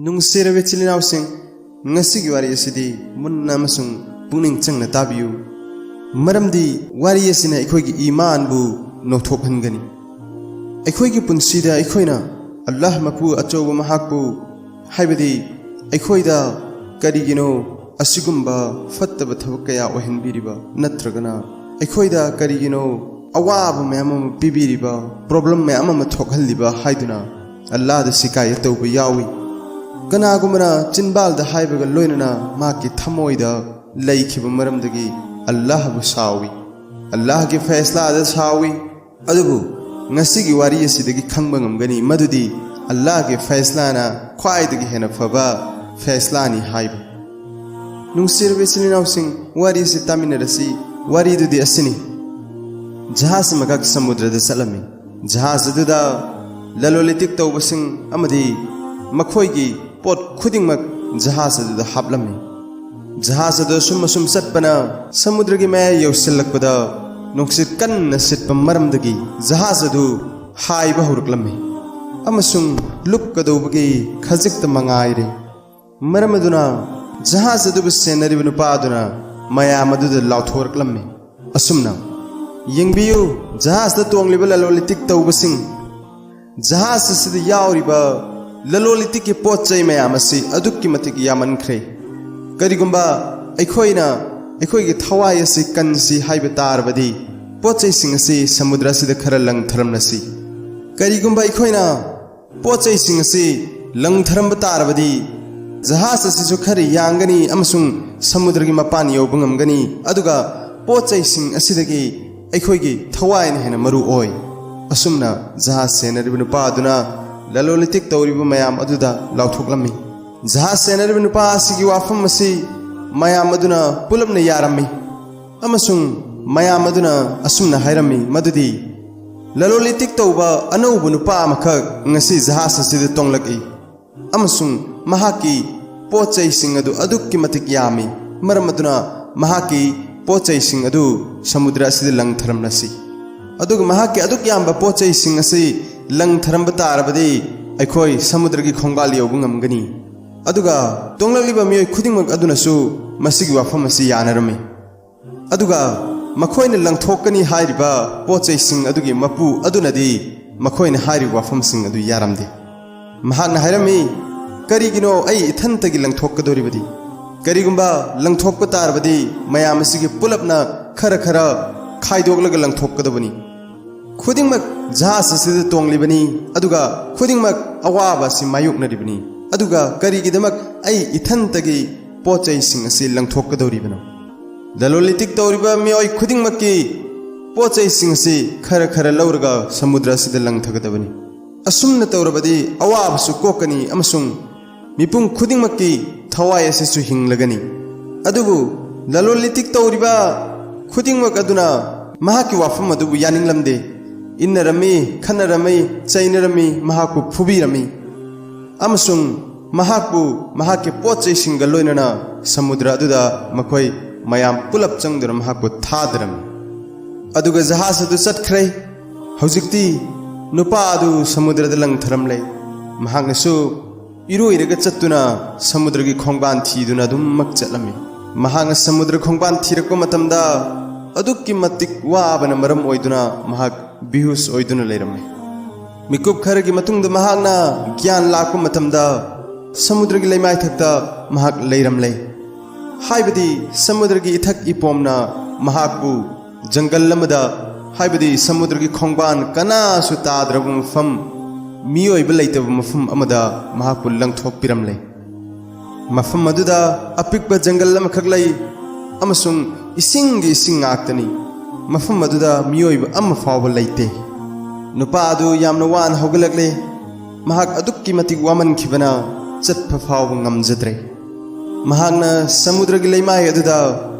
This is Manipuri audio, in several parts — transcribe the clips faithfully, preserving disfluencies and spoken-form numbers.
ꯅꯨꯡꯁꯤꯔꯕ ꯏꯆꯤꯜ ꯏꯅꯥꯎꯁꯤꯡ, ꯉꯁꯤꯒꯤ ꯋꯥꯔꯤ ꯑꯁꯤꯗꯤ ꯃꯨꯟꯅ ꯑꯃꯁꯨꯡ ꯄꯨꯛꯅꯤꯡ ꯆꯪꯅ ꯇꯥꯕꯤꯌꯨ, ꯃꯔꯝꯗꯤ ꯋꯥꯔꯤ ꯑꯁꯤꯅ ꯑꯩꯈꯣꯏꯒꯤ ꯏꯃꯥꯟꯕꯨ ꯅꯣꯛꯊꯣꯛꯍꯟꯒꯅꯤ꯫ ꯑꯩꯈꯣꯏꯒꯤ ꯄꯨꯟꯁꯤꯗ ꯑꯩꯈꯣꯏꯅ ꯑꯜꯂꯥꯍ ꯃꯄꯨ ꯑꯆꯧꯕ ꯃꯍꯥꯛꯄꯨ, ꯍꯥꯏꯕꯗꯤ ꯑꯩꯈꯣꯏꯗ ꯀꯔꯤꯒꯤꯅꯣ ꯑꯁꯤꯒꯨꯝꯕ ꯐꯠꯇꯕ ꯊꯕꯛ ꯀꯌꯥ ꯑꯣꯏꯍꯟꯕꯤꯔꯤꯕ, ꯅꯠꯇ꯭ꯔꯒꯅ ꯑꯩꯈꯣꯏꯗ ꯀꯔꯤꯒꯤꯅꯣ ꯑꯋꯥꯕ ꯃꯌꯥꯝ ꯑꯃ ꯄꯤꯕꯤꯔꯤꯕ, ꯄ꯭ꯔꯣꯕ꯭ꯂꯦꯝ ꯃꯌꯥꯝ ꯑꯃ ꯊꯣꯛꯍꯜꯂꯤꯕ ꯍꯥꯏꯗꯨꯅ ꯑꯜꯂꯥꯍꯗ ꯁꯤꯀꯥꯌꯠ ꯇꯧꯕ ꯌꯥꯎꯏ꯫ ꯀꯅꯥꯒꯨꯝꯕꯅ ꯆꯤꯟꯕꯥꯜꯗ ꯍꯥꯏꯕꯒ ꯂꯣꯏꯅꯅ ꯃꯍꯥꯛꯀꯤ ꯊꯃꯣꯏꯗ ꯂꯩꯈꯤꯕ ꯃꯔꯝꯗꯒꯤ ꯑꯜꯂꯥꯍꯕꯨ ꯁꯥꯎꯏ, ꯑꯜꯂꯥꯍꯒꯤ ꯐꯩꯁꯂꯥꯗ ꯁꯥꯎꯏ꯫ ꯑꯗꯨꯕꯨ ꯉꯁꯤꯒꯤ ꯋꯥꯔꯤ ꯑꯁꯤꯗꯒꯤ ꯈꯪꯕ ꯉꯝꯒꯅꯤ ꯃꯗꯨꯗꯤ ꯑꯜꯂꯥꯍꯒꯤ ꯐꯩꯁꯂꯥꯅ ꯈ꯭ꯋꯥꯏꯗꯒꯤ ꯍꯦꯟꯅ ꯐꯕ ꯐꯩꯁꯂꯥꯅꯤ ꯍꯥꯏꯕ꯫ ꯅꯨꯡꯁꯤꯔꯕ ꯏꯆꯤꯜ ꯏꯅꯥꯎꯁꯤꯡ, ꯋꯥꯔꯤ ꯑꯁꯤ ꯇꯥꯃꯤꯟꯅꯔꯁꯤ꯫ ꯋꯥꯔꯤꯗꯨꯗꯤ ꯑꯁꯤꯅꯤ: ꯖꯍꯥꯖ ꯑꯃꯈꯛ ꯁꯃꯨꯗ꯭ꯔꯗ ꯆꯠꯂꯝꯃꯤ꯫ ꯖꯍꯥꯖ ꯑꯗꯨꯗ ꯂꯂꯣꯟ ꯏꯇꯤꯛ ꯇꯧꯕꯁꯤꯡ ꯑꯃꯗꯤ ꯃꯈꯣꯏꯒꯤ ꯄꯣꯠ ꯈꯨꯗꯤꯡꯃꯛ ꯖꯍꯥꯖ ꯑꯗꯨꯗ ꯍꯥꯞꯂꯝꯃꯤ꯫ ꯖꯍꯥꯖ ꯑꯗꯨ ꯑꯁꯨꯝ ꯑꯁꯨꯝ ꯆꯠꯄꯅ ꯁꯃꯨꯗ꯭ꯔꯒꯤ ꯃꯌꯥꯏ ꯌꯧꯁꯤꯜꯂꯛꯄꯗ ꯅꯨꯡꯁꯤꯠ ꯀꯟꯅ ꯁꯤꯠꯄ ꯃꯔꯝꯗꯒꯤ ꯖꯍꯥꯖ ꯑꯗꯨ ꯍꯥꯏꯕ ꯍꯧꯔꯛꯂꯝꯃꯤ ꯑꯃꯁꯨꯡ ꯂꯨꯞꯀꯗꯧꯕꯒꯤ ꯈꯖꯤꯛꯇ ꯃꯉꯥꯏꯔꯦ꯫ ꯃꯔꯝ ꯑꯗꯨꯅ ꯖꯍꯥꯖ ꯑꯗꯨꯕꯨ ꯁꯦꯟꯅꯔꯤꯕ ꯅꯨꯄꯥ ꯑꯗꯨꯅ ꯃꯌꯥꯝ ꯑꯗꯨꯗ ꯂꯥꯎꯊꯣꯔꯛꯂꯝꯃꯤ ꯑꯁꯨꯝꯅ: "ꯌꯦꯡꯕꯤꯌꯨ, ꯖꯍꯥꯖꯇ ꯇꯣꯡꯂꯤꯕ ꯂꯂꯣꯟ ꯏꯇꯤꯛ ꯇꯧꯕꯁꯤꯡ, ꯖꯍꯥꯖ ꯑꯁꯤꯗ ꯌꯥꯎꯔꯤꯕ ꯂꯂꯣꯟ ꯏꯇꯤꯛꯀꯤ ꯄꯣꯠ ꯆꯩ ꯃꯌꯥꯝ ꯑꯁꯤ ꯑꯗꯨꯛꯀꯤ ꯃꯇꯤꯛ ꯌꯥꯝꯃꯟꯈ꯭ꯔꯦ꯫ ꯀꯔꯤꯒꯨꯝꯕ ꯑꯩꯈꯣꯏꯅ ꯑꯩꯈꯣꯏꯒꯤ ꯊꯋꯥꯏ ꯑꯁꯤ ꯀꯟꯁꯤ ꯍꯥꯏꯕ ꯇꯥꯔꯕꯗꯤ, ꯄꯣꯠ ꯆꯩꯁꯤꯡ ꯑꯁꯤ ꯁꯃꯨꯗ꯭ꯔ ꯑꯁꯤꯗ ꯈꯔ ꯂꯪꯊꯔꯝꯂꯁꯤ꯫ ꯀꯔꯤꯒꯨꯝꯕ ꯑꯩꯈꯣꯏꯅ ꯄꯣꯠ ꯆꯩꯁꯤꯡ ꯑꯁꯤ ꯂꯪꯊꯔꯝꯕ ꯇꯥꯔꯕꯗꯤ, ꯖꯍꯥꯖ ꯑꯁꯤꯁꯨ ꯈꯔ ꯌꯥꯡꯒꯅꯤ ꯑꯃꯁꯨꯡ ꯁꯃꯨꯗ꯭ꯔꯒꯤ ꯃꯄꯥꯟ ꯌꯧꯕ ꯉꯝꯒꯅꯤ, ꯑꯗꯨꯒ ꯄꯣꯠ ꯆꯩꯁꯤꯡ ꯑꯁꯤꯗꯒꯤ ꯑꯩꯈꯣꯏꯒꯤ ꯊꯋꯥꯏꯅ ꯍꯦꯟꯅ ꯃꯔꯨ ꯑꯣꯏ"꯫ ꯑꯁꯨꯝꯅ ꯖꯍꯥꯖ ꯁꯦꯟꯅꯔꯤꯕ ꯅꯨꯄꯥ ꯑꯗꯨꯅ ꯂꯂꯣꯟ ꯏꯇꯤꯛ ꯇꯧꯔꯤꯕ ꯃꯌꯥꯝ ꯑꯗꯨꯗ ꯂꯥꯎꯊꯣꯛꯂꯝꯃꯤ꯫ ꯖꯍꯥꯖ ꯁꯦꯟꯅꯔꯤꯕ ꯅꯨꯄꯥ ꯑꯁꯤꯒꯤ ꯋꯥꯐꯝ ꯑꯁꯤ ꯃꯌꯥꯝ ꯑꯗꯨꯅ ꯄꯨꯂꯞꯅ ꯌꯥꯔꯝꯃꯤ, ꯑꯃꯁꯨꯡ ꯃꯌꯥꯝ ꯑꯗꯨꯅ ꯑꯁꯨꯝꯅ ꯍꯥꯏꯔꯝꯃꯤ ꯃꯗꯨꯗꯤ, "ꯂꯂꯣꯟ ꯏꯇꯤꯛ ꯇꯧꯕ ꯑꯅꯧꯕ ꯅꯨꯄꯥ ꯑꯃꯈꯛ ꯉꯁꯤ ꯖꯍꯥꯖ ꯑꯁꯤꯗ ꯇꯣꯡꯂꯛꯏ, ꯑꯃꯁꯨꯡ ꯃꯍꯥꯛꯀꯤ ꯄꯣꯠ ꯆꯩꯁꯤꯡ ꯑꯗꯨ ꯑꯗꯨꯛꯀꯤ ꯃꯇꯤꯛ ꯌꯥꯝꯃꯤ, ꯃꯔꯝ ꯑꯗꯨꯅ ꯃꯍꯥꯛꯀꯤ ꯄꯣꯠ ꯆꯩꯁꯤꯡ ꯑꯗꯨ ꯁꯃꯨꯗ꯭ꯔ ꯑꯁꯤꯗ ꯂꯪꯊꯔꯝꯂꯁꯤ꯫ ꯑꯗꯨꯒ ꯃꯍꯥꯛꯀꯤ ꯑꯗꯨꯛ ꯌꯥꯝꯕ ꯄꯣꯠ ꯆꯩꯁꯤꯡ ꯑꯁꯤ ꯂꯪꯊꯔꯝꯕ ꯇꯥꯔꯕꯗꯤ, ꯑꯩꯈꯣꯏ ꯁꯃꯨꯗ꯭ꯔꯒꯤ ꯈꯣꯡꯕꯥꯜ ꯌꯧꯕ ꯉꯝꯒꯅꯤ꯫ ꯑꯗꯨꯒ ꯇꯣꯡꯂꯛꯂꯤꯕ ꯃꯤꯑꯣꯏ ꯈꯨꯗꯤꯡꯃꯛ ꯑꯗꯨꯅꯁꯨ ꯃꯁꯤꯒꯤ ꯋꯥꯐꯝ ꯑꯁꯤ ꯌꯥꯅꯔꯝꯃꯤ꯫ ꯑꯗꯨꯒ ꯃꯈꯣꯏꯅ ꯂꯪꯊꯣꯛꯀꯅꯤ ꯍꯥꯏꯔꯤꯕ ꯄꯣꯠ ꯆꯩꯁꯤꯡ ꯑꯗꯨꯒꯤ ꯃꯄꯨ ꯑꯗꯨꯅꯗꯤ ꯃꯈꯣꯏꯅ ꯍꯥꯏꯔꯤꯕ ꯋꯥꯐꯝꯁꯤꯡ ꯑꯗꯨ ꯌꯥꯔꯝꯗꯦ꯫ ꯃꯍꯥꯛꯅ ꯍꯥꯏꯔꯝꯃꯤ, "ꯀꯔꯤꯒꯤꯅꯣ ꯑꯩ ꯏꯊꯟꯇꯒꯤ ꯂꯪꯊꯣꯛꯀꯗꯧꯔꯤꯕꯗꯤ? ꯀꯔꯤꯒꯨꯝꯕ ꯂꯪꯊꯣꯛꯄ ꯇꯥꯔꯕꯗꯤ ꯃꯌꯥꯝ ꯑꯁꯤꯒꯤ ꯄꯨꯂꯞꯅ ꯈꯔ ꯈꯔ ꯈꯥꯏꯗꯣꯛꯂꯒ ꯂꯪꯊꯣꯛꯀꯗꯕꯅꯤ꯫ ꯈꯨꯗꯤꯡꯃꯛ ꯖꯍꯥꯖ ꯑꯁꯤꯗ ꯇꯣꯡꯂꯤꯕꯅꯤ, ꯑꯗꯨꯒ ꯈꯨꯗꯤꯡꯃꯛ ꯑꯋꯥꯕ ꯑꯁꯤ ꯃꯥꯌꯣꯛꯅꯔꯤꯕꯅꯤ꯫ ꯑꯗꯨꯒ ꯀꯔꯤꯒꯤꯗꯃꯛ ꯑꯩ ꯏꯊꯟꯇꯒꯤ ꯄꯣꯠ ꯆꯩꯁꯤꯡ ꯑꯁꯤ ꯂꯪꯊꯣꯛꯀꯗꯧꯔꯤꯕꯅꯣ? ꯂꯂꯣꯟ ꯏꯇꯤꯛ ꯇꯧꯔꯤꯕ ꯃꯤꯑꯣꯏ ꯈꯨꯗꯤꯡꯃꯛꯀꯤ ꯄꯣꯠ ꯆꯩꯁꯤꯡ ꯑꯁꯤ ꯈꯔ ꯈꯔ ꯂꯧꯔꯒ ꯁꯃꯨꯗ꯭ꯔ ꯑꯁꯤꯗ ꯂꯪꯊꯒꯗꯕꯅꯤ꯫ ꯑꯁꯨꯝꯅ ꯇꯧꯔꯕꯗꯤ ꯑꯋꯥꯕꯁꯨ ꯀꯣꯛꯀꯅꯤ ꯑꯃꯁꯨꯡ ꯃꯤꯄꯨꯝ ꯈꯨꯗꯤꯡꯃꯛꯀꯤ ꯊꯋꯥꯏ ꯑꯁꯤꯁꯨ ꯍꯤꯡꯂꯒꯅꯤ꯫" ꯑꯗꯨꯕꯨ ꯂꯂꯣꯟ ꯏꯇꯤꯛ ꯇꯧꯔꯤꯕ ꯈꯨꯗꯤꯡꯃꯛ ꯑꯗꯨꯅ ꯃꯍꯥꯛꯀꯤ ꯋꯥꯐꯝ ꯑꯗꯨꯕꯨ ꯌꯥꯅꯤꯡꯂꯝꯗꯦ꯫ ꯏꯟꯅꯔꯝꯃꯤ, ꯈꯠꯅꯔꯝꯃꯤ, ꯆꯩꯅꯔꯝꯃꯤ, ꯃꯍꯥꯛꯄꯨ ꯐꯨꯕꯤꯔꯝꯃꯤ꯫ ꯑꯃꯁꯨꯡ ꯃꯍꯥꯛꯄꯨ ꯃꯍꯥꯛꯀꯤ ꯄꯣꯠ ꯆꯩꯁꯤꯡꯒ ꯂꯣꯏꯅꯅ ꯁꯃꯨꯗ꯭ꯔ ꯑꯗꯨꯗ ꯃꯈꯣꯏ ꯃꯌꯥꯝ ꯄꯨꯂꯞ ꯆꯪꯗꯨꯅ ꯃꯍꯥꯛꯄꯨ ꯊꯥꯗꯔꯝꯃꯤ꯫ ꯑꯗꯨꯒ ꯖꯍꯥꯖ ꯑꯗꯨ ꯆꯠꯈ꯭ꯔꯦ꯫ ꯍꯧꯖꯤꯛꯇꯤ ꯅꯨꯄꯥ ꯑꯗꯨ ꯁꯃꯨꯗ꯭ꯔꯗ ꯂꯪꯊꯔꯝꯂꯦ꯫ ꯃꯍꯥꯛꯅꯁꯨ ꯏꯔꯣꯏꯔꯒ ꯆꯠꯇꯨꯅ ꯁꯃꯨꯗ꯭ꯔꯒꯤ ꯈꯣꯡꯕꯥꯟ ꯊꯤꯗꯨꯅ ꯑꯗꯨꯃꯛ ꯆꯠꯂꯝꯃꯤ꯫ ꯃꯍꯥꯛꯅ ꯁꯃꯨꯗ꯭ꯔ ꯈꯣꯡꯕꯥꯟ ꯊꯤꯔꯛꯄ ꯃꯇꯝꯗ ꯑꯗꯨꯛꯀꯤ ꯃꯇꯤꯛ ꯋꯥꯕꯅ ꯃꯔꯝ ꯑꯣꯏꯗꯨꯅ ꯃꯍꯥꯛ ꯕꯤꯍꯨꯁ ꯑꯣꯏꯗꯨꯅ ꯂꯩꯔꯝꯃꯤ꯫ ꯃꯤꯀꯨꯞ ꯈꯔꯒꯤ ꯃꯇꯨꯡꯗ ꯃꯍꯥꯛꯅ ꯒ꯭ꯌꯥꯟ ꯂꯥꯛꯄ ꯃꯇꯝꯗ ꯁꯃꯨꯗ꯭ꯔꯒꯤ ꯂꯩꯃꯥꯏꯊꯛꯇ ꯃꯍꯥꯛ ꯂꯩꯔꯝꯂꯦ꯫ ꯍꯥꯏꯕꯗꯤ ꯁꯃꯨꯗ꯭ꯔꯒꯤ ꯏꯊꯛ ꯏꯄꯣꯝꯅ ꯃꯍꯥꯛꯄꯨ ꯖꯪꯒꯜ ꯑꯃꯗ, ꯍꯥꯏꯕꯗꯤ ꯁꯃꯨꯗ꯭ꯔꯒꯤ ꯈꯣꯡꯕꯥꯟ ꯀꯅꯥꯁꯨ ꯇꯥꯗ꯭ꯔꯕ ꯃꯐꯝ, ꯃꯤꯑꯣꯏꯕ ꯂꯩꯇꯕ ꯃꯐꯝ ꯑꯃꯗ ꯃꯍꯥꯛꯄꯨ ꯂꯪꯊꯣꯛꯄꯤꯔꯝꯂꯦ꯫ ꯃꯐꯝ ꯑꯗꯨꯗ ꯑꯄꯤꯛꯄ ꯖꯪꯒꯜ ꯑꯃꯈꯛ ꯂꯩ ꯑꯃꯁꯨꯡ ꯏꯁꯤꯡꯒꯤ ꯏꯁꯤꯡ ꯉꯥꯛꯇꯅꯤ꯫ ꯃꯐꯝ ꯑꯗꯨꯗ ꯃꯤꯑꯣꯏꯕ ꯑꯃ ꯐꯥꯎꯕ ꯂꯩꯇꯦ꯫ ꯅꯨꯄꯥ ꯑꯗꯨ ꯌꯥꯝꯅ ꯋꯥꯅ ꯍꯧꯒꯠꯂꯛꯂꯦ꯫ ꯃꯍꯥꯛ ꯑꯗꯨꯛꯀꯤ ꯃꯇꯤꯛ ꯋꯥꯃꯟꯈꯤꯕꯅ ꯆꯠꯄ ꯐꯥꯎꯕ ꯉꯝꯖꯗ꯭ꯔꯦ꯫ ꯃꯍꯥꯛꯅ ꯁꯃꯨꯗ꯭ꯔꯒꯤ ꯂꯩꯃꯥꯏ ꯑꯗꯨꯗ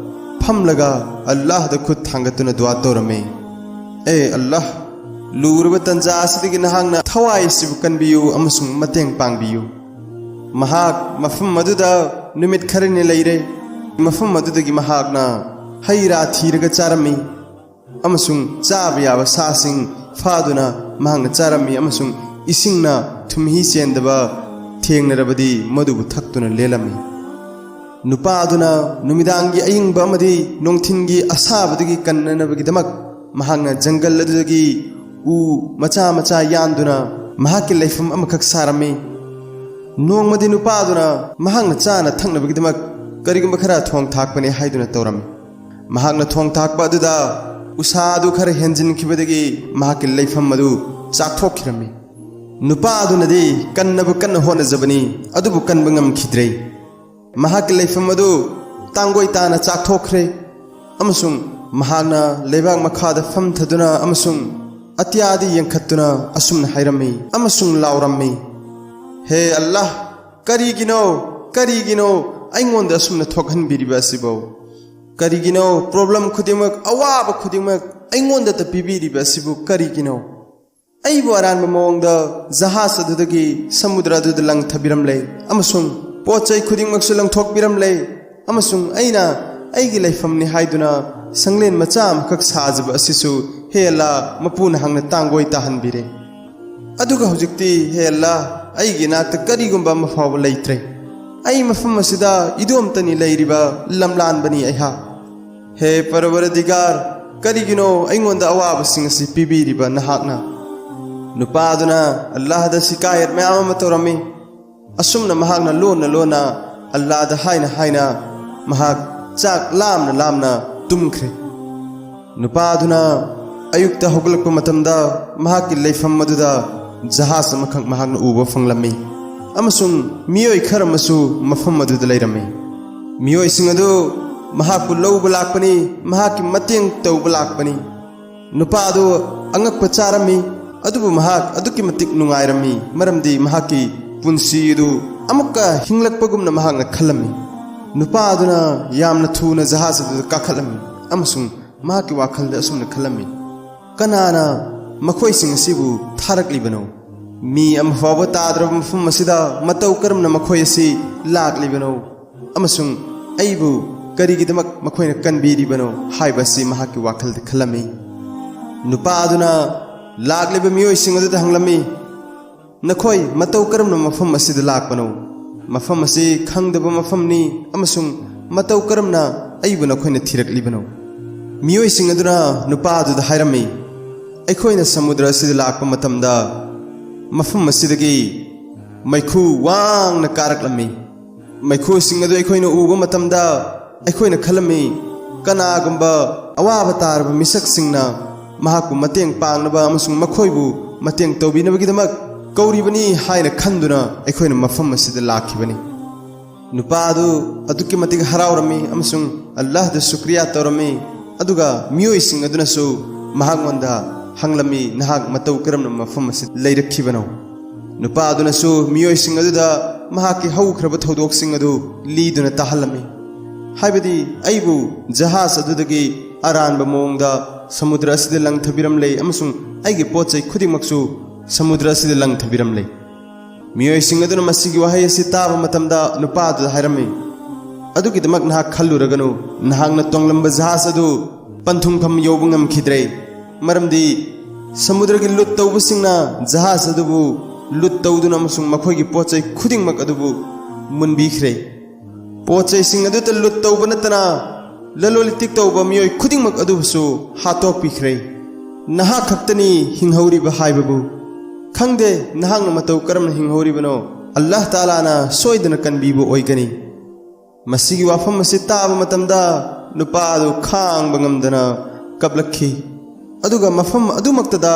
ꯐꯝꯂꯒ ꯑꯜꯂꯥꯍꯗ ꯈꯨꯠ ꯊꯥꯡꯒꯠꯇꯨꯅ ꯗꯨꯋꯥ ꯇꯧꯔꯝꯃꯤ, "ꯑꯦ ꯑꯜꯂꯥꯍ, ꯂꯨꯔꯕ ꯇꯟꯖꯥ ꯑꯁꯤꯗꯒꯤ ꯅꯍꯥꯛꯅ ꯊꯋꯥꯏ ꯑꯁꯤꯕꯨ ꯀꯟꯕꯤꯌꯨ ꯑꯃꯁꯨꯡ ꯃꯇꯦꯡ ꯄꯥꯡꯕꯤꯌꯨ꯫" ꯃꯍꯥꯛ ꯃꯐꯝ ꯑꯗꯨꯗ ꯅꯨꯃꯤꯠ ꯈꯔꯅꯤ ꯂꯩꯔꯦ꯫ ꯃꯐꯝ ꯑꯗꯨꯗꯒꯤ ꯃꯍꯥꯛꯅ ꯍꯩ ꯔꯥ ꯊꯤꯔꯒ ꯆꯥꯔꯝꯃꯤ ꯑꯃꯁꯨꯡ ꯆꯥꯕ ꯌꯥꯕ ꯁꯥꯁꯤꯡ ꯐꯥꯗꯨꯅ ꯃꯍꯥꯛꯅ ꯆꯥꯔꯝꯃꯤ ꯑꯃꯁꯨꯡ ꯏꯁꯤꯡꯅ ꯊꯨꯝꯍꯤ ꯆꯦꯟꯗꯕ ꯊꯦꯡꯅꯔꯕꯗꯤ ꯃꯗꯨꯕꯨ ꯊꯛꯇꯨꯅ ꯂꯦꯜꯂꯝꯃꯤ꯫ ꯅꯨꯄꯥ ꯑꯗꯨꯅ ꯅꯨꯃꯤꯗꯥꯡꯒꯤ ꯑꯏꯪꯕ ꯑꯃꯗꯤ ꯅꯨꯡꯊꯤꯟꯒꯤ ꯑꯁꯥꯕꯗꯒꯤ ꯀꯟꯅꯅꯕꯒꯤꯗꯃꯛ ꯃꯍꯥꯛꯅ ꯖꯪꯒꯜ ꯑꯗꯨꯗꯒꯤ ꯎ ꯃꯆꯥ ꯃꯆꯥ ꯌꯥꯟꯗꯨꯅ ꯃꯍꯥꯛꯀꯤ ꯂꯩꯐꯝ ꯑꯃꯈꯛ ꯁꯥꯔꯝꯃꯤ꯫ ꯅꯣꯡꯃꯗꯤ ꯅꯨꯄꯥ ꯑꯗꯨꯅ ꯃꯍꯥꯛꯅ ꯆꯥꯅ ꯊꯛꯅꯕꯒꯤꯗꯃꯛ ꯀꯔꯤꯒꯨꯝꯕ ꯈꯔ ꯊꯣꯡ ꯊꯥꯛꯄꯅꯤ ꯍꯥꯏꯗꯨꯅ ꯇꯧꯔꯝꯃꯤ꯫ ꯃꯍꯥꯛꯅ ꯊꯣꯡ ꯊꯥꯛꯄ ꯑꯗꯨꯗ ꯎꯁꯥ ꯑꯗꯨ ꯈꯔ ꯍꯦꯟꯖꯤꯟꯈꯤꯕꯗꯒꯤ ꯃꯍꯥꯛꯀꯤ ꯂꯩꯐꯝ ꯑꯗꯨ ꯆꯥꯛꯊꯣꯛꯈꯤꯔꯝꯃꯤ꯫ ꯅꯨꯄꯥ ꯑꯗꯨꯅꯗꯤ ꯀꯟꯅꯕ ꯀꯟꯅ ꯍꯣꯠꯅꯖꯕꯅꯤ, ꯑꯗꯨꯕꯨ ꯀꯟꯕ ꯉꯝꯈꯤꯗ꯭ꯔꯦ꯫ ꯃꯍꯥꯛꯀꯤ ꯂꯩꯐꯝ ꯑꯗꯨ ꯇꯥꯡꯒꯣꯏ ꯇꯥꯅ ꯆꯥꯛꯊꯣꯛꯈ꯭ꯔꯦ, ꯑꯃꯁꯨꯡ ꯃꯍꯥꯛꯅ ꯂꯩꯕꯥꯛ ꯃꯈꯥꯗ ꯐꯝꯊꯗꯨꯅ ꯑꯃꯁꯨꯡ ꯑꯇꯤꯌꯥꯗ ꯌꯦꯡꯈꯠꯇꯨꯅ ꯑꯁꯨꯝꯅ ꯍꯥꯏꯔꯝꯃꯤ ꯑꯃꯁꯨꯡ ꯂꯥꯎꯔꯝꯃꯤ, "ꯍꯦ ꯑꯜꯂꯥꯍ, ꯀꯔꯤꯒꯤꯅꯣ, ꯀꯔꯤꯒꯤꯅꯣ ꯑꯩꯉꯣꯟꯗ ꯑꯁꯨꯝꯅ ꯊꯣꯛꯍꯟꯕꯤꯔꯤꯕ ꯑꯁꯤꯕꯨ? ꯀꯔꯤꯒꯤꯅꯣ ꯄ꯭ꯔꯣꯕ꯭ꯂꯦꯝ ꯈꯨꯗꯤꯡꯃꯛ, ꯑꯋꯥꯕ ꯈꯨꯗꯤꯡꯃꯛ ꯑꯩꯉꯣꯟꯗꯇ ꯄꯤꯕꯤꯔꯤꯕ ꯑꯁꯤꯕꯨ ꯀꯔꯤꯒꯤꯅꯣ? ꯑꯩꯕꯨ ꯑꯔꯥꯟꯕ ꯃꯑꯣꯡꯗ ꯖꯍꯥꯖ ꯑꯗꯨꯗꯒꯤ ꯁꯃꯨꯗ꯭ꯔ ꯑꯗꯨꯗ ꯂꯪꯊꯕꯤꯔꯝꯂꯦ, ꯑꯃꯁꯨꯡ ꯄꯣꯠ ꯆꯩ ꯈꯨꯗꯤꯡꯃꯛꯁꯨ ꯂꯪꯊꯣꯛꯄꯤꯔꯝꯂꯦ, ꯑꯃꯁꯨꯡ ꯑꯩꯅ ꯑꯩꯒꯤ ꯂꯩꯐꯝꯅꯤ ꯍꯥꯏꯗꯨꯅ ꯁꯪꯂꯦꯟ ꯃꯆꯥ ꯑꯃꯈꯛ ꯁꯥꯖꯕ ꯑꯁꯤꯁꯨ, ꯍꯦ ꯑꯜꯂꯥ, ꯃꯄꯨꯅ ꯍꯥꯡꯅ ꯇꯥꯡꯒꯣꯏ ꯇꯥꯍꯟꯕꯤꯔꯦ꯫ ꯑꯗꯨꯒ ꯍꯧꯖꯤꯛꯇꯤ, ꯍꯦ ꯑꯜꯂꯥ, ꯑꯩꯒꯤ ꯏꯅꯥꯛꯇ ꯀꯔꯤꯒꯨꯝꯕ ꯑꯃ ꯐꯥꯎꯕ ꯂꯩꯇ꯭ꯔꯦ꯫ ꯑꯩ ꯃꯐꯝ ꯑꯁꯤꯗ ꯏꯗꯣꯝꯇꯅꯤ ꯂꯩꯔꯤꯕ, ꯂꯝꯂꯥꯟꯕꯅꯤ ꯑꯩꯍꯥꯛ꯫ ꯍꯦ ꯄꯔꯋꯔꯗꯤꯒꯥꯔ, ꯀꯔꯤꯒꯤꯅꯣ ꯑꯩꯉꯣꯟꯗ ꯑꯋꯥꯕꯁꯤꯡ ꯑꯁꯤ ꯄꯤꯕꯤꯔꯤꯕ ꯅꯍꯥꯛꯅ?" ꯅꯨꯄꯥ ꯑꯗꯨꯅ ꯑꯜꯂꯥꯍꯗ ꯁꯤꯀꯥꯌꯠ ꯃꯌꯥꯝ ꯑꯃ ꯇꯧꯔꯝꯃꯤ꯫ ꯑꯁꯨꯝꯅ ꯃꯍꯥꯛꯅ ꯂꯣꯟꯅ ꯂꯣꯟꯅ ꯑꯜꯂꯥꯍꯗ ꯍꯥꯏꯅ ꯍꯥꯏꯅ ꯃꯍꯥꯛ ꯆꯥꯛ ꯂꯥꯝꯅ ꯂꯥꯝꯅ ꯇꯨꯝꯈ꯭ꯔꯦ꯫ ꯅꯨꯄꯥ ꯑꯗꯨꯅ ꯑꯌꯨꯛꯇ ꯍꯧꯒꯠꯂꯛꯄ ꯃꯇꯝꯗ ꯃꯍꯥꯛꯀꯤ ꯂꯩꯐꯝ ꯑꯗꯨꯗ ꯖꯍꯥꯖ ꯑꯃꯈꯛ ꯃꯍꯥꯛꯅ ꯎꯕ ꯐꯪꯂꯝꯃꯤ, ꯑꯃꯁꯨꯡ ꯃꯤꯑꯣꯏ ꯈꯔ ꯑꯃꯁꯨ ꯃꯐꯝ ꯑꯗꯨꯗ ꯂꯩꯔꯝꯃꯤ꯫ ꯃꯤꯑꯣꯏꯁꯤꯡ ꯑꯗꯨ ꯃꯍꯥꯛꯄꯨ ꯂꯧꯕ ꯂꯥꯛꯄꯅꯤ, ꯃꯍꯥꯛꯀꯤ ꯃꯇꯦꯡ ꯇꯧꯕ ꯂꯥꯛꯄꯅꯤ꯫ ꯅꯨꯄꯥ ꯑꯗꯨ ꯑꯉꯛꯄ ꯆꯥꯔꯝꯃꯤ, ꯑꯗꯨꯕꯨ ꯃꯍꯥꯛ ꯑꯗꯨꯛꯀꯤ ꯃꯇꯤꯛ ꯅꯨꯡꯉꯥꯏꯔꯝꯃꯤ, ꯃꯔꯝꯗꯤ ꯃꯍꯥꯛꯀꯤ ꯄꯨꯟꯁꯤ ꯑꯗꯨ ꯑꯃꯨꯛꯀ ꯍꯤꯡꯂꯛꯄꯒꯨꯝꯅ ꯃꯍꯥꯛꯅ ꯈꯜꯂꯝꯃꯤ꯫ ꯅꯨꯄꯥ ꯑꯗꯨꯅ ꯌꯥꯝꯅ ꯊꯨꯅ ꯖꯍꯥꯖ ꯑꯗꯨꯗ ꯀꯥꯈꯠꯂꯝꯃꯤ ꯑꯃꯁꯨꯡ ꯃꯍꯥꯛꯀꯤ ꯋꯥꯈꯜꯗ ꯑꯁꯨꯝꯅ ꯈꯜꯂꯝꯃꯤ, "ꯀꯅꯥꯅ ꯃꯈꯣꯏꯁꯤꯡ ꯑꯁꯤꯕꯨ ꯊꯥꯔꯛꯂꯤꯕꯅꯣ? ꯃꯤ ꯑꯃ ꯐꯥꯎꯕ ꯇꯥꯗ꯭ꯔꯕ ꯃꯐꯝ ꯑꯁꯤꯗ ꯃꯇꯧ ꯀꯔꯝꯅ ꯃꯈꯣꯏ ꯑꯁꯤ ꯂꯥꯛꯂꯤꯕꯅꯣ? ꯑꯃꯁꯨꯡ ꯑꯩꯕꯨ ꯀꯔꯤꯒꯤꯗꯃꯛ ꯃꯈꯣꯏꯅ ꯀꯟꯕꯤꯔꯤꯕꯅꯣ?" ꯍꯥꯏꯕ ꯑꯁꯤ ꯃꯍꯥꯛꯀꯤ ꯋꯥꯈꯜꯗ ꯈꯜꯂꯝꯃꯤ꯫ ꯅꯨꯄꯥ ꯑꯗꯨꯅ ꯂꯥꯛꯂꯤꯕ ꯃꯤꯑꯣꯏꯁꯤꯡ ꯑꯗꯨꯗ ꯍꯪꯂꯝꯃꯤ, ꯅꯈꯣꯏ ꯃꯇꯧ ꯀꯔꯝꯅ ꯃꯐꯝ ꯑꯁꯤꯗ ꯂꯥꯛꯄꯅꯣ? ꯃꯐꯝ ꯑꯁꯤ ꯈꯪꯗꯕ ꯃꯐꯝꯅꯤ ꯑꯃꯁꯨꯡ ꯃꯇꯧ ꯀꯔꯝꯅ ꯑꯩꯕꯨ ꯅꯈꯣꯏꯅ ꯊꯤꯔꯛꯂꯤꯕꯅꯣ?" ꯃꯤꯑꯣꯏꯁꯤꯡ ꯑꯗꯨꯅ ꯅꯨꯄꯥ ꯑꯗꯨꯗ ꯍꯥꯏꯔꯝꯃꯤ, "ꯑꯩꯈꯣꯏꯅ ꯁꯃꯨꯗ꯭ꯔ ꯑꯁꯤꯗ ꯂꯥꯛꯄ ꯃꯇꯝꯗ ꯃꯐꯝ ꯑꯁꯤꯗꯒꯤ ꯃꯩꯈꯨ ꯋꯥꯡꯅ ꯀꯥꯔꯛꯂꯝꯃꯤ꯫ ꯃꯩꯈꯨꯁꯤꯡ ꯑꯗꯨ ꯑꯩꯈꯣꯏꯅ ꯎꯕ ꯃꯇꯝꯗ ꯑꯩꯈꯣꯏꯅ ꯈꯜꯂꯝꯃꯤ, ꯀꯅꯥꯒꯨꯝꯕ ꯑꯋꯥꯕ ꯇꯥꯔꯕ ꯃꯤꯁꯛꯁꯤꯡꯅ ꯃꯍꯥꯛꯄꯨ ꯃꯇꯦꯡ ꯄꯥꯡꯅꯕ ꯑꯃꯁꯨꯡ ꯃꯈꯣꯏꯕꯨ ꯃꯇꯦꯡ ꯇꯧꯕꯤꯅꯕꯒꯤꯗꯃꯛ ꯀꯧꯔꯤꯕꯅꯤ ꯍꯥꯏꯅ ꯈꯟꯗꯨꯅ ꯑꯩꯈꯣꯏꯅ ꯃꯐꯝ ꯑꯁꯤꯗ ꯂꯥꯛꯈꯤꯕꯅꯤ꯫" ꯅꯨꯄꯥ ꯑꯗꯨ ꯑꯗꯨꯛꯀꯤ ꯃꯇꯤꯛ ꯍꯔꯥꯎꯔꯝꯃꯤ ꯑꯃꯁꯨꯡ ꯑꯜꯂꯥꯍꯗ ꯁꯨꯀ꯭ꯔꯤꯌꯥ ꯇꯧꯔꯝꯃꯤ꯫ ꯑꯗꯨꯒ ꯃꯤꯑꯣꯏꯁꯤꯡ ꯑꯗꯨꯅꯁꯨ ꯃꯍꯥꯛꯉꯣꯟꯗ ꯍꯪꯂꯝꯃꯤ, "ꯅꯍꯥꯛ ꯃꯇꯧ ꯀꯔꯝꯅ ꯃꯐꯝ ꯑꯁꯤꯗ ꯂꯩꯔꯛꯈꯤꯕꯅꯣ?" ꯅꯨꯄꯥ ꯑꯗꯨꯅꯁꯨ ꯃꯤꯑꯣꯏꯁꯤꯡ ꯑꯗꯨꯗ ꯃꯍꯥꯛꯀꯤ ꯍꯧꯈ꯭ꯔꯕ ꯊꯧꯗꯣꯛꯁꯤꯡ ꯑꯗꯨ ꯂꯤꯗꯨꯅ ꯇꯥꯍꯜꯂꯝꯃꯤ꯫ ꯍꯥꯏꯕꯗꯤ, "ꯑꯩꯕꯨ ꯖꯍꯥꯖ ꯑꯗꯨꯗꯒꯤ ꯑꯔꯥꯟꯕ ꯃꯑꯣꯡꯗ ꯁꯃꯨꯗ꯭ꯔ ꯑꯁꯤꯗ ꯂꯪꯊꯕꯤꯔꯝꯂꯦ ꯑꯃꯁꯨꯡ ꯑꯩꯒꯤ ꯄꯣꯠ ꯆꯩ ꯈꯨꯗꯤꯡꯃꯛꯁꯨ ꯁꯃꯨꯗ꯭ꯔ ꯑꯁꯤꯗ ꯂꯪꯊꯕꯤꯔꯝꯂꯦ꯫" ꯃꯤꯑꯣꯏꯁꯤꯡ ꯑꯗꯨꯅ ꯃꯁꯤꯒꯤ ꯋꯥꯍꯩ ꯑꯁꯤ ꯇꯥꯕ ꯃꯇꯝꯗ ꯅꯨꯄꯥ ꯑꯗꯨꯗ ꯍꯥꯏꯔꯝꯃꯤ, "ꯑꯗꯨꯒꯤꯗꯃꯛ ꯅꯍꯥꯛ ꯈꯜꯂꯨꯔꯒꯅꯨ, ꯅꯍꯥꯛꯅ ꯇꯣꯡꯂꯝꯕ ꯖꯍꯥꯖ ꯑꯗꯨ ꯄꯟꯊꯨꯡꯐꯝ ꯌꯧꯕ ꯉꯝꯈꯤꯗ꯭ꯔꯦ, ꯃꯔꯝꯗꯤ ꯁꯃꯨꯗ꯭ꯔꯒꯤ ꯂꯨꯠ ꯇꯧꯕꯁꯤꯡꯅ ꯖꯍꯥꯖ ꯑꯗꯨꯕꯨ ꯂꯨꯠ ꯇꯧꯗꯨꯅ ꯑꯃꯁꯨꯡ ꯃꯈꯣꯏꯒꯤ ꯄꯣꯠ ꯆꯩ ꯈꯨꯗꯤꯡꯃꯛ ꯑꯗꯨꯕꯨ ꯃꯨꯟꯕꯤꯈ꯭ꯔꯦ꯫ ꯄꯣꯠ ꯆꯩꯁꯤꯡ ꯑꯗꯨꯇ ꯂꯨꯠ ꯇꯧꯕ ꯅꯠꯇꯅ ꯂꯂꯣꯟ ꯏꯇꯤꯛ ꯇꯧꯕ ꯃꯤꯑꯣꯏ ꯈꯨꯗꯤꯡꯃꯛ ꯑꯗꯨꯕꯨꯁꯨ ꯍꯥꯠꯇꯣꯛꯄꯤꯈ꯭ꯔꯦ꯫ ꯅꯍꯥꯛ ꯈꯛꯇꯅꯤ ꯍꯤꯡꯍꯧꯔꯤꯕ ꯍꯥꯏꯕꯕꯨ꯫ ꯈꯪꯗꯦ, ꯅꯍꯥꯛꯅ ꯃꯇꯧ ꯀꯔꯝꯅ ꯍꯤꯡꯍꯧꯔꯤꯕꯅꯣ? ꯑꯜꯂꯥꯍ ꯇꯥꯂꯥꯅ ꯁꯣꯏꯗꯅ ꯀꯟꯕꯤꯕ ꯑꯣꯏꯒꯅꯤ꯫" ꯃꯁꯤꯒꯤ ꯋꯥꯐꯝ ꯑꯁꯤ ꯇꯥꯕ ꯃꯇꯝꯗ ꯅꯨꯄꯥ ꯑꯗꯨ ꯈꯥꯡꯕ ꯉꯝꯗꯅ ꯀꯞꯂꯛꯈꯤ꯫ ꯑꯗꯨꯒ ꯃꯐꯝ ꯑꯗꯨꯃꯛꯇꯗ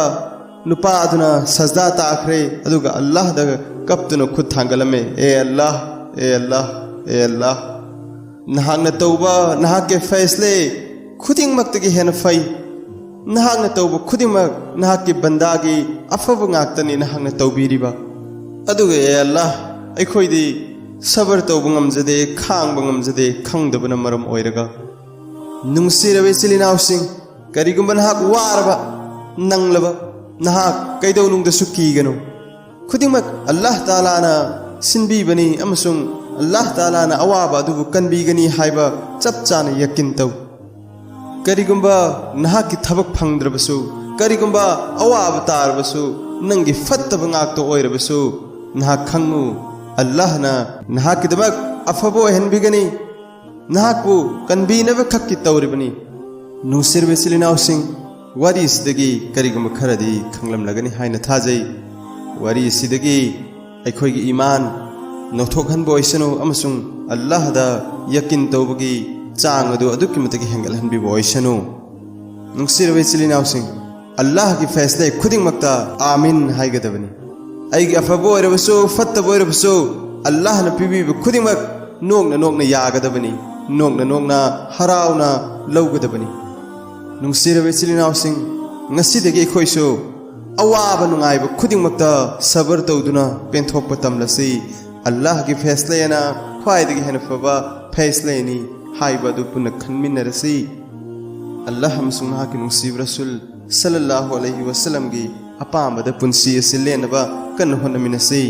ꯅꯨꯄꯥ ꯑꯗꯨꯅ ꯁꯖꯗꯥ ꯇꯥꯈ꯭ꯔꯦ, ꯑꯗꯨꯒ ꯑꯜꯂꯥꯍꯗ ꯀꯞꯇꯨꯅ ꯈꯨꯠ ꯊꯥꯡꯒꯠꯂꯝꯃꯤ, "ꯑꯦ ꯑꯜꯂꯥꯍ, ꯑꯦ ꯑꯜꯂꯥꯍ, ꯑꯦ ꯑꯜꯂꯥꯍ, ꯅꯍꯥꯛꯅ ꯇꯧꯕ ꯅꯍꯥꯛꯀꯤ ꯐꯩꯁꯂꯦ ꯈꯨꯗꯤꯡꯃꯛꯇꯒꯤ ꯍꯦꯟꯅ ꯐꯩ꯫ ꯅꯍꯥꯛꯅ ꯇꯧꯕ ꯈꯨꯗꯤꯡꯃꯛ ꯅꯍꯥꯛꯀꯤ ꯕꯟꯗꯥꯒꯤ ꯑꯐꯕ ꯉꯥꯛꯇꯅꯤ ꯅꯍꯥꯛꯅ ꯇꯧꯕꯤꯔꯤꯕ꯫ ꯑꯗꯨꯒ ꯑꯦ ꯑꯜꯂꯥꯍ, ꯑꯩꯈꯣꯏꯗꯤ ꯁꯕꯔ ꯇꯧꯕ ꯉꯝꯖꯗꯦ, ꯈꯥꯡꯕ ꯉꯝꯖꯗꯦ, ꯈꯪꯗꯕꯅ ꯃꯔꯝ ꯑꯣꯏꯔꯒ꯫" ꯅꯨꯡꯁꯤꯔꯕ ꯏꯆꯤꯜ ꯏꯅꯥꯎꯁꯤꯡ, ꯀꯔꯤꯒꯨꯝꯕ ꯅꯍꯥꯛ ꯋꯥꯔꯕ, ꯅꯪꯂꯕ, ꯅꯍꯥꯛ ꯀꯩꯗꯧꯅꯨꯡꯗꯁꯨ ꯀꯤꯒꯅꯨ꯫ ꯈꯨꯗꯤꯡꯃꯛ ꯑꯜꯂꯥꯍ ꯇꯥꯂꯥꯅ ꯁꯤꯟꯕꯤꯕꯅꯤ ꯑꯃꯁꯨꯡ ꯑꯜꯂꯥꯍ ꯇꯥꯂꯥꯅ ꯑꯋꯥꯕ ꯑꯗꯨꯕꯨ ꯀꯟꯕꯤꯒꯅꯤ ꯍꯥꯏꯕ ꯆꯞ ꯆꯥꯅ ꯌꯀꯤꯟ ꯇꯧ꯫ ꯀꯔꯤꯒꯨꯝꯕ ꯅꯍꯥꯛꯀꯤ ꯊꯕꯛ ꯐꯪꯗ꯭ꯔꯕꯁꯨ, ꯀꯔꯤꯒꯨꯝꯕ ꯑꯋꯥꯕ ꯇꯥꯔꯕꯁꯨ, ꯅꯪꯒꯤ ꯐꯠꯇꯕ ꯉꯥꯛꯇ ꯑꯣꯏꯔꯕꯁꯨ, ꯅꯍꯥꯛ ꯈꯪꯉꯨ, ꯑꯜꯂꯥꯍꯅ ꯅꯍꯥꯛꯀꯤꯗꯃꯛ ꯑꯐꯕ ꯑꯣꯏꯍꯟꯕꯤꯒꯅꯤ꯫ ꯅꯍꯥꯛꯄꯨ ꯀꯟꯕꯤꯅꯕ ꯈꯛꯀꯤ ꯇꯧꯔꯤꯕꯅꯤ꯫ ꯅꯨꯡꯁꯤꯔꯕ ꯏꯆꯤꯜ ꯏꯅꯥꯎꯁꯤꯡ, ꯋꯥꯔꯤ ꯑꯁꯤꯗꯒꯤ ꯀꯔꯤꯒꯨꯝꯕ ꯈꯔꯗꯤ ꯈꯪꯂꯝꯂꯒꯅꯤ ꯍꯥꯏꯅ ꯊꯥꯖꯩ꯫ ꯋꯥꯔꯤ ꯑꯁꯤꯗꯒꯤ ꯑꯩꯈꯣꯏꯒꯤ ꯏꯃꯥꯟ ꯅꯧꯊꯣꯛꯍꯟꯕ ꯑꯣꯏꯁꯅꯨ ꯑꯃꯁꯨꯡ ꯑꯜꯂꯥꯍꯗ ꯌꯀꯤꯟ ꯇꯧꯕꯒꯤ ꯆꯥꯡ ꯑꯗꯨ ꯑꯗꯨꯛꯀꯤ ꯃꯇꯤꯛ ꯍꯦꯟꯒꯠꯍꯟꯕꯤꯕ ꯑꯣꯏꯁꯅꯨ꯫ ꯅꯨꯡꯁꯤꯔꯕ ꯏꯆꯤꯜ ꯏꯅꯥꯎꯁꯤꯡ, ꯑꯜꯂꯥꯍꯒꯤ ꯐꯦꯁꯂꯥ ꯈꯨꯗꯤꯡꯃꯛꯇ ꯑꯥꯃꯤꯟ ꯍꯥꯏꯒꯗꯕꯅꯤ꯫ ꯑꯩꯒꯤ ꯑꯐꯕ ꯑꯣꯏꯔꯕꯁꯨ, ꯐꯠꯇꯕ ꯑꯣꯏꯔꯕꯁꯨ, ꯑꯜꯂꯥꯍꯅ ꯄꯤꯕꯤꯕ ꯈꯨꯗꯤꯡꯃꯛ ꯅꯣꯛꯅ ꯅꯣꯛꯅ ꯌꯥꯒꯗꯕꯅꯤ, ꯅꯣꯛꯅ ꯅꯣꯛꯅ ꯍꯔꯥꯎꯅ ꯂꯧꯒꯗꯕꯅꯤ꯫ ꯅꯨꯡꯁꯤꯔꯕ ꯏꯆꯤꯜ ꯏꯅꯥꯎꯁꯤꯡ, ꯉꯁꯤꯗꯒꯤ ꯑꯩꯈꯣꯏꯁꯨ ꯑꯋꯥꯕ ꯅꯨꯡꯉꯥꯏꯕ ꯈꯨꯗꯤꯡꯃꯛꯇ ꯁꯕꯔ ꯇꯧꯗꯨꯅ ꯄꯦꯟꯊꯣꯛꯄ ꯇꯝꯂꯁꯤ꯫ ꯑꯜꯂꯥꯍꯒꯤ ꯐꯦꯁꯂꯥꯅ ꯈ꯭ꯋꯥꯏꯗꯒꯤ ꯍꯦꯟꯅ ꯐꯕ ꯐꯦꯁꯂꯥꯅꯤ ꯍꯥꯏꯕ ꯑꯗꯨ ꯄꯨꯟꯅ ꯈꯟꯃꯤꯟꯅꯔꯁꯤ꯫ ꯑꯜꯂꯥꯍ ꯑꯃꯁꯨꯡ ꯃꯍꯥꯛꯀꯤ ꯅꯨꯡꯁꯤꯕ ꯔꯁꯨꯜ ꯁꯜꯂꯜꯂꯥꯍꯨ ꯑꯂꯩꯍꯤ ꯋꯁꯜꯂꯝꯒꯤ ꯑꯄꯥꯝꯕꯗ ꯄꯨꯟꯁꯤ ꯑꯁꯤ ꯂꯦꯟꯅꯕ ꯀꯟꯅ ꯍꯣꯠꯅꯃꯤꯟꯅꯁꯤ꯫